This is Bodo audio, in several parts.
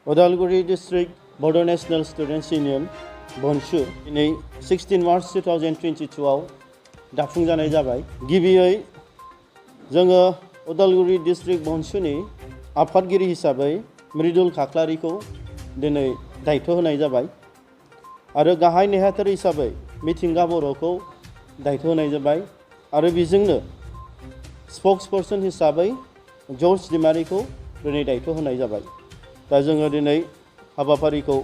Udalguri District Bodo National Students Union Bonsu दिनै 16 मार्च 2022 आव दाफुंजानाय जाबाय। गिबियै जोङो उदालगुरि डिस्ट्रिक्ट बन्सुनि आफादगिरि हिसाबै मृदुल खाख्लारिखौ दिनै दायित्व होनाय जाबाय आरो गाहाय नेहाथारि हिसाबै मिथिंगा बर'खौ दायित्व होनाय जाबाय आरो बेजोंनो स्पक्सपर्सन हिसाबै जर्ज दैमारिखौ दिनै दायित्व होनाय जाबाय। दा जोङो दिनै हाबाफारिखौ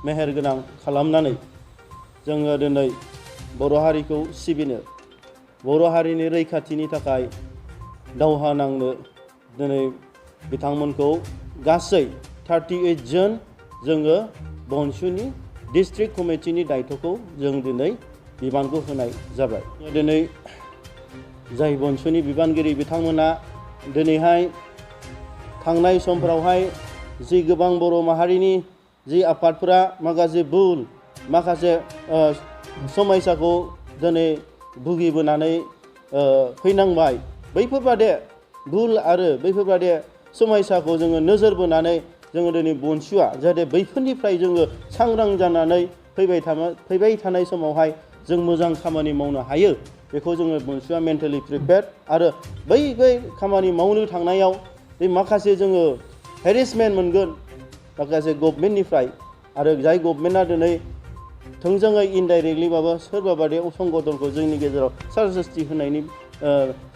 मेहेरगोनां खालामनानै जोङो दिनै बर' हारिखौ सिबिनो बर' हारिनि रैखाथिनि थाखाय दावहा नांनो दिनै बिथांमोनखौ गासै 38 जन जोङो बन्सुनि डिस्ट्रिक्ट कमिटिनि दायित्वखौ जों दिनै बिबानखौ होनाय जाबाय। दिनै जाय बन्सुनि बिबानगिरि बिथांमोना दिनैहाय थांनाय समफोरावहाय जि गोबां बर' माहारिनि जि आफादफोरा माखासे भुल माखासे समयसाखौ दिनै भुगिबोनानै फैनांबाय, बैफोरबादि भुल आरो बैफोरबादि समयसाखौ जोङो नोजोर बोनानै जोङो दिनै बन्सुआ जाहाथे बैफोरनिफ्राय जोङो सांग्रां जानानै फैबाय थानाय समावहाय जों मोजां खामानि मावनो हायो, बेखौ जोङो बन्सुआ मेन्टेलि प्रिपेयार्ड आरो बै खामानि मावनो थांनायाव बे माखासे जोङो हेरेसमेन्ट मोनगोन माखासे गभर्नमेन्टनिफ्राय आरो जाय गभर्नमेन्टआ दिनै थोंजोङै इनडाइरेक्टलिबाबो सोरबा बादि संगठनखौ जोंनि गेजेराव सारजस्ति होनायनि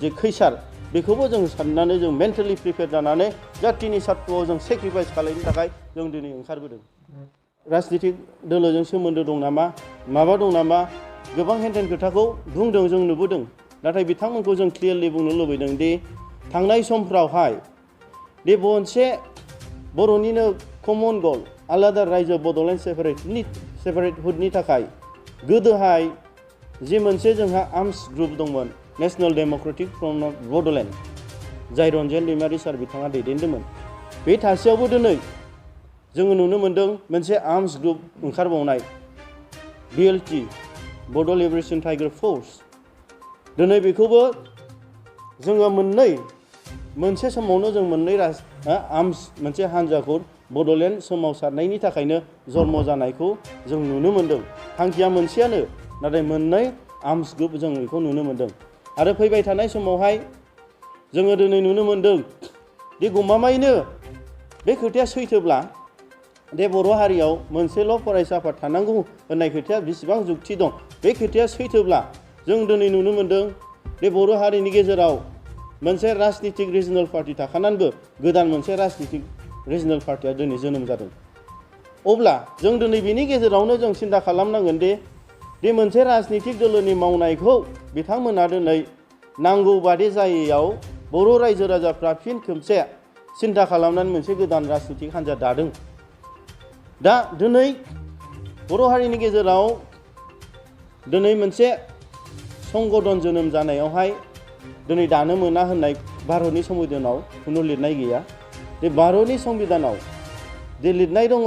जे खैसार बेखौबो जों साननानै जों मेन्टेलि प्रिपेयार जानानै जातिनि सार्थ'आव जों सेक्रिफाइस खालामनो थाखाय जों दिनै ओंखारबोदों। राजनितिक दोलोजों सोमोन्दो दं नामा माबा दं नामा गोबां हेन खोथाखौ बुंदों, जों नुबोदों। नाथाय बिथांमोनखौ जों क्लियारलि बुंनो लुबैदों दि थांनाय समफ्रावहाय बे मोनसे बर'निनो कमन गल आलादा रायजो बड'लेण्ड सेपारेटहुडनि थाखाय गोदोहाय जि मोनसे जोंहा आर्म्स ग्रुप दंमोन national Democratic front of Bodoland जाय रन्जेन दैमारि सार बिथाङा दैदेनदोंमोन, बे थासेयावबो दिनै जोङो नुनो मोन्दों मोनसे आर्म्स ग्रुप ओंखारबावनाय BLT बड' लिबारेशन टाइगार फोर्स। दिनै बेखौबो जोङो मोनसे समावनो जों मोननै आर्म्स मोनसे हान्जाखौ बड'लेण्ड सोमावसारनायनि थाखायनो जन्म जानायखौ जों नुनो मोन्दों। थांखिया मोनसेयानो, नाथाय मोननै आर्म्स ग्रुप जों बेखौ नुनो मोन्दों। आरो फैबाय थानाय समावहाय जोङो दिनै नुनो मोन्दों दि गमामायैनो बे खोथाया सैथोब्ला दे बर' हारियाव मोनसेल' फरायसा आफाद थानांगौ होननाय खोथाया बेसेबां जुक्ति दं, बे खोथाया सैथोब्ला जों दिनै नुनो मोन्दों बे बर' हारिनि गेजेराव मोनसे राजनितिक रिजनेल पार्टि थाखानानैबो गोदान मोनसे राजनितिक रिजनेल पार्टिया दिनै जोनोम जादों। अब्ला जों दिनै बिनि गेजेरावनो जों सिन्था खालामनांगोन दि मोनसे राजनितिक दोलोनि मावनायखौ बिथांमोना दिनै नांगौ बादि जायैयाव बर' रायजो राजाफ्रा फिन खेबसे सिन्था खालामनानै मोनसे गोदान राजनितिक हान्जा दादों। दा दिनै बर' हारिनि गेजेराव दिनै मोनसे संगठन जोनोम जानायावहाय दिनै दानो मोना होननाय भारतनि संबिधानाव खुनु लिरनाय गैया। बे भारतनि संबिधानाव जे लिरनाय दङ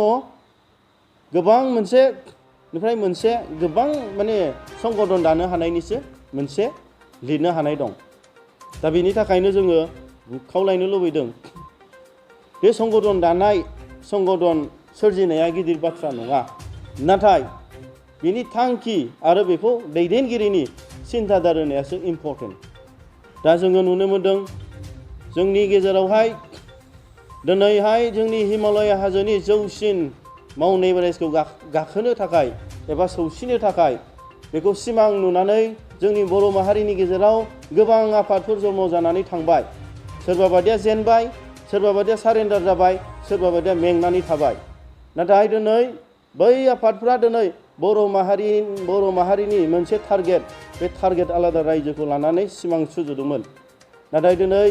गोबां मोनसेनिफ्राय मोनसे गोबां माने संगठन दानो हानायनिसो मोनसे लिरनो हानाय दं। दा बेनि थाखायनो जोङो खावलायनो लुबैदों बे संगठन दानाय संगठन सोरजिनाया गिदिर बाथ्रा नङा, नाथाय बिनि थांखि आरो बेखौ दैदेनगिरिनि सिन्थादार होनायासो इम्परटेन्ट। दा जोङो नुनो मोन्दों जोंनि गेजेरावहाय दिनैहाय जोंनि हिमालय हाजोनि जौसिन माउन्ट एभारेस्टखौ गाखोनो थाखाय एबा सौसिनो थाखाय बेखौ सिमां नुनानै जोंनि बर' माहारिनि गेजेराव गोबां आफादफोर जन्म जानानै थांबाय। सोरबा बादिया जेनबाय, सोरबा बादिया सारेन्डार जाबाय, सोरबा बादिया मेंनानै थाबाय। नाथाय दिनै बै आफादफ्रा दिनै बर' माहारिनि मोनसे टारगेट, बे टारगेट आलादा रायजोखौ लानानै सिमां सुजुदोंमोन। नाथाय दिनै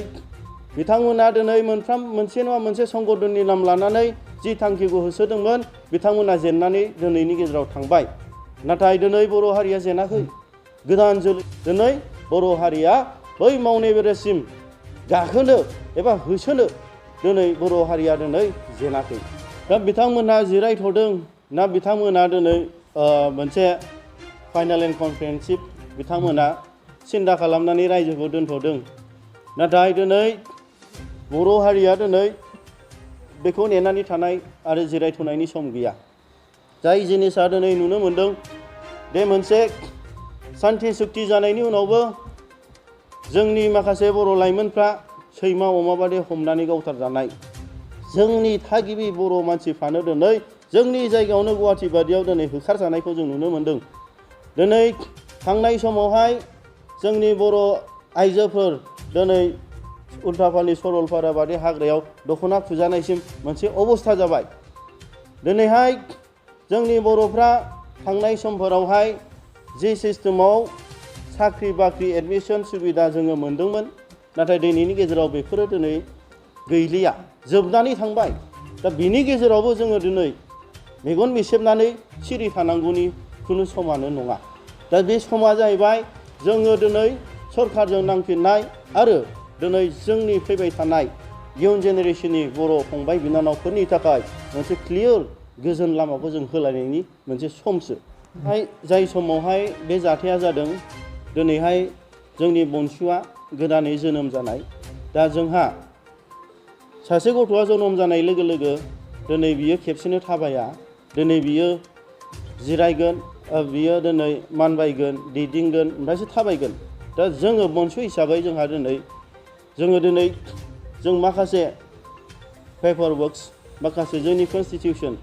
बिथांमोना दिनै मोनसे नङा मोनसे संगठननि नाम लानानै जि थांखिखौ होसोदोंमोन बिथांमोना जेननानै दिनैनि गेजेराव थांबाय। नाथाय दिनै बर' हारिया जेनाखै, गोदान जोलै दिनै बर' हारिया बै माउन्ट एभारेस्टसिम गाखोनो एबा होसोनो दिनै बर' हारिया दिनै जेनाखै। दा बिथांमोनहा जिरायथ'दों ना बिथांमोना दिनै मोनसे फाइनाल एन्ड कमप्रिहेन्सिभ बिथांमोना सिन्था खालामनानै रायजोखौ दोनथ'दों। नाथाय दिनै बर' हारिया दिनै बेखौ नेनानै थानाय आरो जिरायथ'नायनि सम गैया। जाय जिनिसा दिनै नुनो मोनदों बे मोनसे सान्थि सुक्ति जानायनि उनावबो जोंनि माखासे बर' लाइमोनफ्रा सैमा अमा बादि हमनानै गावथारजानाय, जोंनि थागिबि बर' मानसिफ्रानो दिनै जोंनि जायगायावनो गुवाहाटि बादियाव दिनै होखारजानायखौ जों नुनो मोनदों। दिनै थांनाय समावहाय जोंनि बर' आइजोफोर दिनै उल्थापानि सरलपारा बादि हाग्रायाव दख'ना खुजानायसिम मोनसे अबस्था जाबाय। दिनैहाय जोंनि बर'फ्रा थांनाय समफोरावहाय जि सिस्टेमाव साख्रि बाख्रि एडमिसन सुबिदा जोङो मोन्दोंमोन, नाथाय दिनैनि गेजेराव बेफोरो दिनै गैलिया, जोबनानै थांबाय। दा बिनि गेजेरावबो जोङो दिनै मेगन मेसेबनानै सिरि थानांगौनि खुनु समानो नङा। दा बे समा जाहैबाय जोङो दिनै सरकारजों नांफिननाय आरो दिनै जोंनि फैबाय थानाय इयुन जेनेरेसननि बर' फंबाय बिनानावफोरनि थाखाय मोनसे क्लियार गोजोन लामाखौ जों होलायनायनि मोनसे समसो। जाय समावहाय बे जाथाया जादों, दिनैहाय जोंनि बनसुआ गोदानै जोनोम जानाय। दा जोंहा सासे गथ'आ जोनोम जानाय लोगो लोगो दिनै बियो खेबसेनो थाबाया, दिनै बियो जिरायगोन, बियो दिनै मानबायगोन, दैदिंगोन, ओमफ्रायसो थाबायगोन। दा जोङो बनसु हिसाबै जोङो दिनै जों माखासे पेपार वर्कस, माखासे जोंनि कनस्टिटिउसन,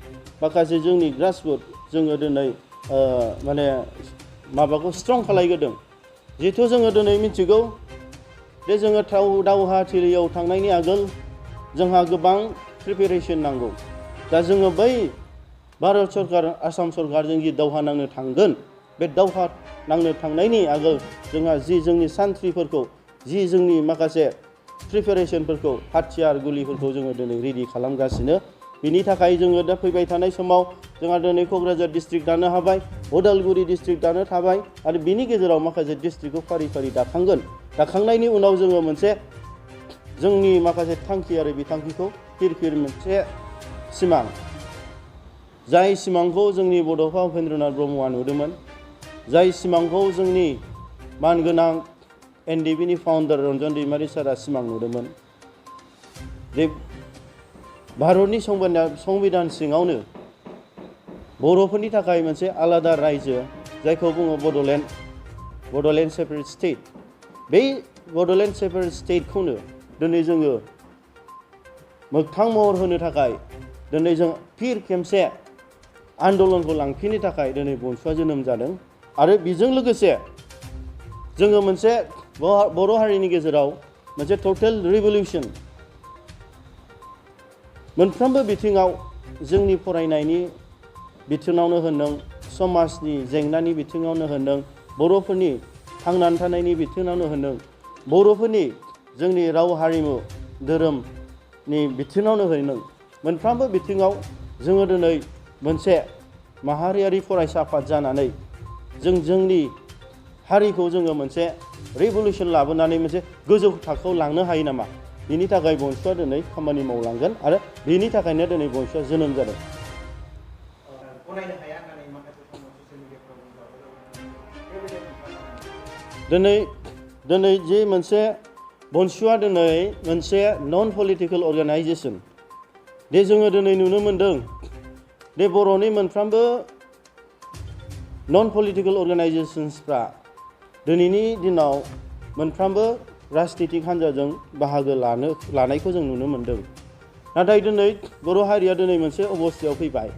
माखासे जोंनि ग्रासरुट जोङो दिनै माने माबाखौ स्ट्रं खालायग्रोदों। जिहेथु जोङो दिनै मिथिगौ जे जोङो दावहाथिलियाव थांनायनि आगोल जोंहा गोबां प्रिपेरेसन नांगौ। दा जोङो बै भारत सरकार, आसाम सरकारजों जि दावहा नांनो थांगोन, बे दावहा नांनो थांनायनि आगोल जोंहा जि जोंनि सान्थ्रिफोरखौ, जि जोंनि माखासे प्रिपेरेसनफोरखौ, हाथियार गुलिफोरखौ जोङो दिनै रेडि खालामगासिनो। बिनि थाखाय जोङो दा फैबाय थानाय समाव जोंहा दिनै क'क्राझार डिस्ट्रिक्ट दानो हाबाय, उदालगुरि डिस्ट्रिक्ट दानो थाबाय आरो बिनि गेजेराव माखासे डिस्ट्रिक्टखौ फारि फारि दाखांगोन। दाखांनायनि उनाव जोङो मोनसे जोंनि माखासे थांखि आरो बिथांखिखौ फिर मोनसे सिमां, जाय सिमांखौ जोंनि बड'फा उपेन्द्रनाथ ब्रह्मआ नुदोंमोन, जाय सिमांखौ जोंनि मानगोनां एनडिबिनि फाउन्डार रन्जन दैमारि सारा सिमां नुदोंमोन। जे भारतनि संबिधान सिङावनो बर'फोरनि थाखाय मोनसे आलादा रायजो, जायखौ बुङो बड'लेण्ड सेपारेट स्टेट। बै बड'लेण्ड सेपारेट स्टेटखौनो दिनै जोङो मोगथां महर होनो थाखाय दिनै जों फिर खेमसे आन्दलनखौ लांफिननो थाखाय दिनै बनसुआ जोनोम जादों। आरो बेजों लोगोसे जोङो मोनसे बर' हारिनि गेजेराव मोनसे टटेल रिभलिउसन, मोनफ्रोमबो बिथिङाव, जोंनि फरायनायनि बिथिङावनो होनदों, समाजनि जेंनानि बिथिङावनो होनदों, बर'फोरनि थांनानै थानायनि बिथिङावनो होनदों, बर'फोरनि जोंनि राव हारिमु धोरोमनि बिथिङावनो होनदों, मोनफ्रोमबो बिथिङाव जोङो दिनै मोनसे माहारियारि फरायसा आफाद जानानै जोंनि हारिखौ जोङो मोनसे रिभलिउसन लाबोनानै मोनसे गोजौ थाखोआव लांनो हायो नामा? बिनि थाखाय बनसुआ दिनै खामानि मावलांगोन आरो बेनि थाखायनो दिनै बनसुआ जोनोम जादों। दिनै जे मोनसे बनसुआ दिनै मोनसे नन पलिटिकेल अर्गानाइजेसन, दे जोङो दिनै नुनो मोन्दों दे बर'नि मोनफ्रोमबो नन पलिटिकेल अर्गानाइजेसन्सफ्रा दिनैनि दिनाव मोनफ्रोमबो राजनितिक हान्जाजों बाहागो लानायखौ जों नुनो मोन्दों। नाथाय दिनै बर' हारिया दिनै मोनसे अबस्थायाव फैबाय,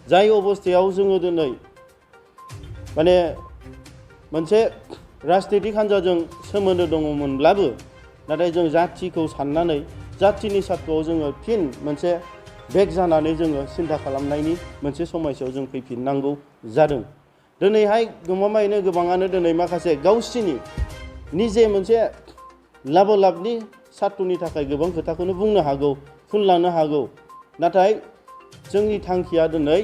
जाय अबस्थायाव जोङो दिनै माने मोनसे राजनितिक हान्जाजों सोमोन्दो दङमोनब्लाबो, नाथाय जों जाथिखौ साननानै जाथिनि सार्थआव जोङो फिन मोनसे बेक जानानै जोङो सिन्था खालामनायनि मोनसे समयसायाव जों फैफिननांगौ जादों। दिनैहाय गमामायैनो गोबाङानो दिनै माखासे गावसिनि निजे मोनसे लाबनि सार्थनि थाखाय गोबां खोथाखौनो बुंनो हागौ, फुनलांनो हागौ। नाथाय जोंनि थांखिया दिनै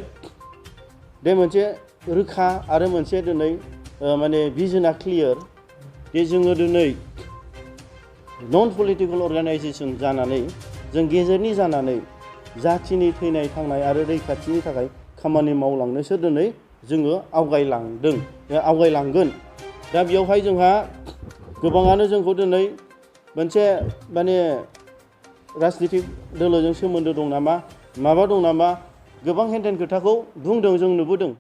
बे मोनसे रोखा आरो मोनसे दिनै माने भिजोना क्लियार, जे जोङो दिनै नन पलिटिकेल अर्गानाइजेसन जानानै जों गेजेरनि जानानै जाथिनि थैनाय थांनाय आरो रैखाथिनि थाखाय खामानि मावलांनोसो दिनै जोङो आवगायलांगोन। दा बेयावहाय जोंहा गोबाङानो जोंखौ दिनै मोनसे माने राजनितिक दोलोजों सोमोन्दो दं नामा माबा दं नामा गोबां हेन खोथाखौ बुंदों जों नुबोदों।